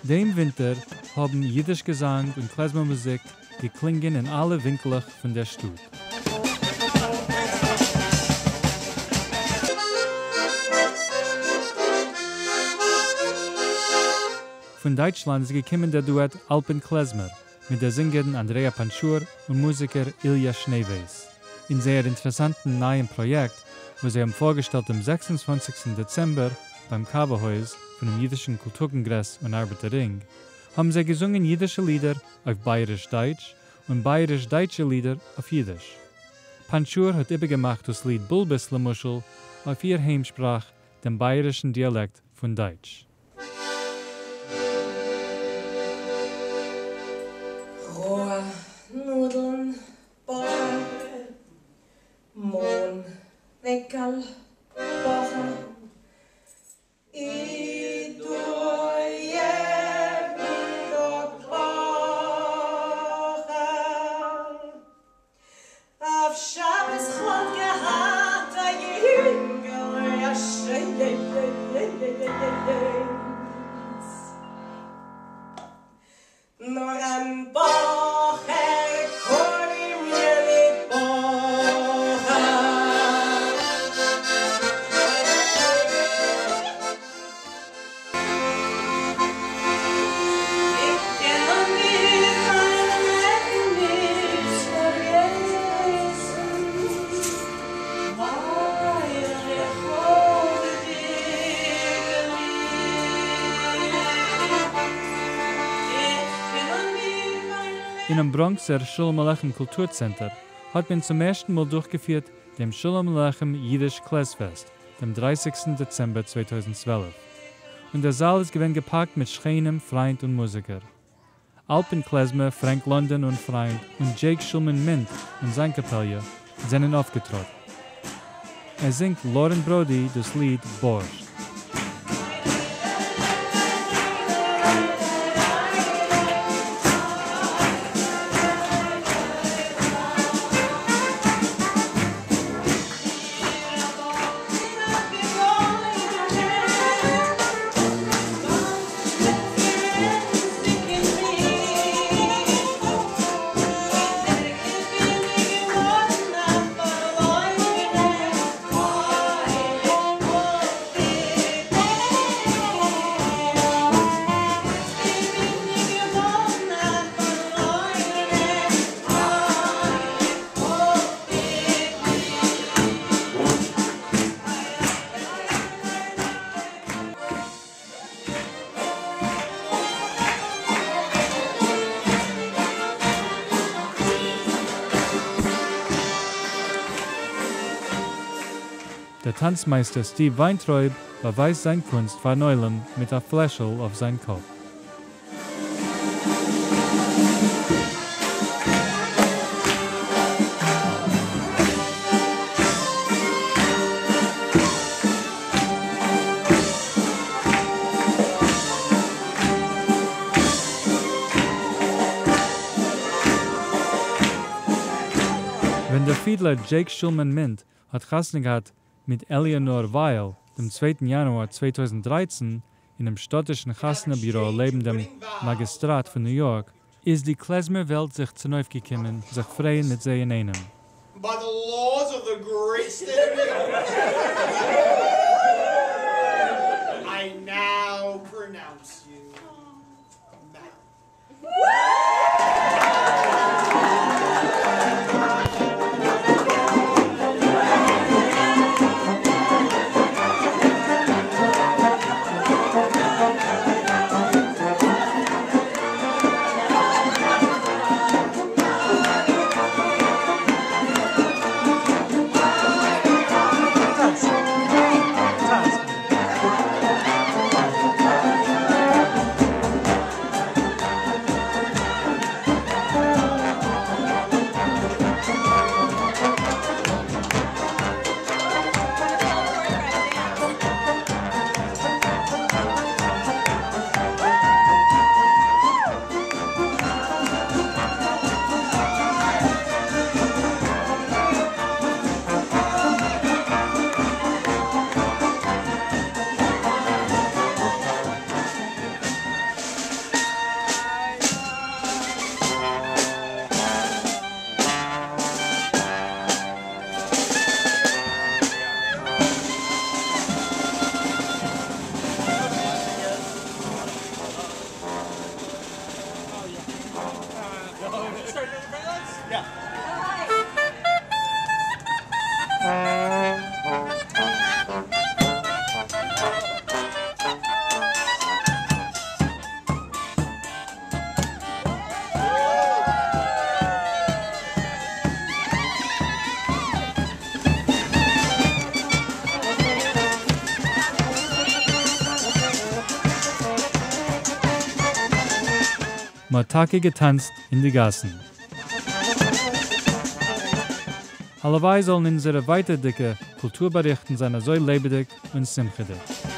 דעם ווינטער האָבן ייִדיש געזאַנג און קלעזמער-מוזיק געקלונגען אין אַלע ווינקלעך פֿון דער שטאָט. פֿון דײַטשלאַנד איז געקומען דער דועט אַלפּן-קלעזמער מיט דער זינגערין אַנדרעאַ פּאַנטשור און מוזיקער איליא שנעעווייס אין זייער אינטערעסאַנטן נײַעם פּראָיעקט, וואָס זיי האָבן פֿאָרגעשטעלט דעם 26 דעצעמבער בײַם קאַווע-הויז פֿונעם ייִדישן קולטור-קאָנגרעס און אַרבעטער-רינג, האָבן זיי געזונגען ייִדישע לידער אויף בייעריש-דײַטש און בייעריש-דײַטשע לידער אויף ייִדיש. פּאַנטשור האָט איבערגעמאַכט דאָס ליד בולבעס, למשל, אויף איר היימשפּראַך, דעם בייערישן דיאַלעקט פֿון דײַטש. רויע נודלן, בחור, מאָן, וועקל, בחור, אי דו יעדן טאָג בחור. אויף שבת כ'וואָלט געהאַט אַ ייִנגעלע אַ שיינס, נאָר אַן בחור קאָן איך מיר ניט בחור. איך קען מיר מיין לעבן נישט פארגעסן, ווייל איך האב דיך ליב. איך קען מיר מיין לעבן. אינעם בראנקסער שלום עליכם קולטור צענטער האט מען צום ערשטן מאל דורכגעפירט דעם שלום עליכם אידיש קלעזפעסט דעם 30סטן דעצעמבער 2012, און דער זאל איז געווען געפאקט מיט שכנים, פריינט און מוזיקער. אלפן קלעזמער, פרענק לאנדאן און פריינט, און דזשעיק שולמאן מינט און זיין קאפעליע זענען אויפגעטראטן. עס זינגט לארען בראדי דאס ליד בארשט. דער טאנצמייסטער סטיוו וויינטרויב באווייזט זיין קונסט פארן עולם מיט א פלעשל אויף זיין קאפ. ווען דער פידלער דזשעיק שולמאן מינט האט חתונה געהאט מיט עליאנאר ווייל דעם צווייטן יאנואר 2013 אינעם שטאטישן חתונה ביורא לעבן דעם מאגיסטראט פון ניו יארק, איז די קלעזמער וועלט זיך צונויפגעקומען זיך פרייען מיט זיי אינאיינעם. By the laws of the great state of New York, I now pronounce you married. מ'האט טאקע געטאנצט אין די גאסן. הלוואי זאלן אונזערע ווייטערדיגע קולטור באריכטן זיין אזוי לעבעדיג און שמחה'דיג.